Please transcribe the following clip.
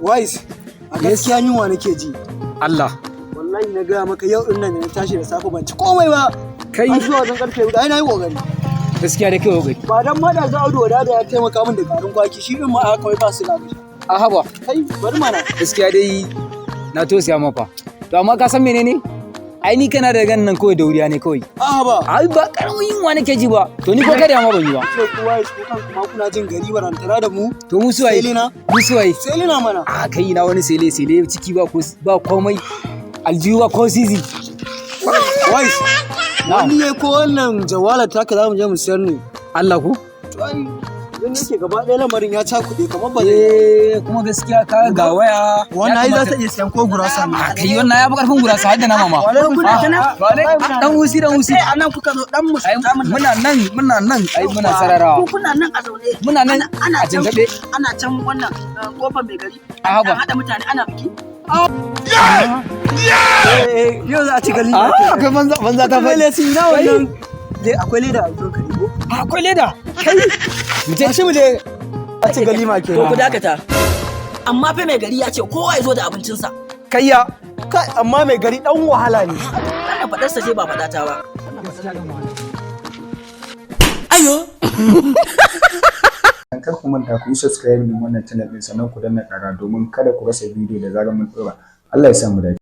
Wise, a gaskiya yunwa nake ji. Allah. Wallahi na gaya maka, yau din nan da na tashi da safe ban ci komai ba. Kai. Har zuwa wajen karfe 4, ai na yi kokari. Gaskiya da kai kokari. Ba dan ma da za Audu wada da ya taimaka min da garin kwaki, shi din ma aka kawai ba su ga. A haba. Kai, bari mana. Gaskiya dai na tausaya mafa. To amma ka san menene? Ai ni kana da ganin nan kawai dauriya ne kawai. A ba. Ai ba karamin yunwa nake ji ba. To ni ko kada ma ban yi ba. Ce ku Wise, ku kan kuma kuna jin gari, barantara da mu. To mu suwaye? Selina. Mu suwaye? Selina mana. A kai, na wani sele sele, ciki ba ko ba komai. Aljihu ba ko sisi. Wise. Na'am. Wani ya ko wannan jawala taka za mu je mu sayar ne. Allah ko? To ai dan yake gaba ɗaya lamarin ya cakuɗe kamar ba zai. Eh, kuma gaskiya ka ga waya. Wannan ai za ta iya siyan ko gurasa ne. A kai, wannan ya fi karfin gurasa har da nama ma. Kuna ta nan? Dan usi, dan usi. Sai anan kuka zo dan mu Ai muna nan, muna nan, ai muna sararawa. Ku kuna nan a zaune. Muna nan ana a can jingabe. Ana can wannan kofar mai gari. A haba. An haɗa mutane ana biki. Eh, yau za a ci gari. Ah, akwai banza banza ta faɗi. Lesi na wannan. Akwai leda a jikin ka ko? Akwai leda. Kai. Mu je. Tashi mu je. A ci galima To ku kenan. dakata. Amma fa mai gari ya ce kowa ya zo da abincinsa. Kayya. Kai, amma mai gari dan wahala ne. Wannan faɗarsa ce, ba faɗata ba. Ayo. Kar ku manta ku yi subscribe din wannan channel din, sannan ku danna ƙara domin kada ku rasa bidiyo da zarar mun ɗora. Allah ya sa mu dace.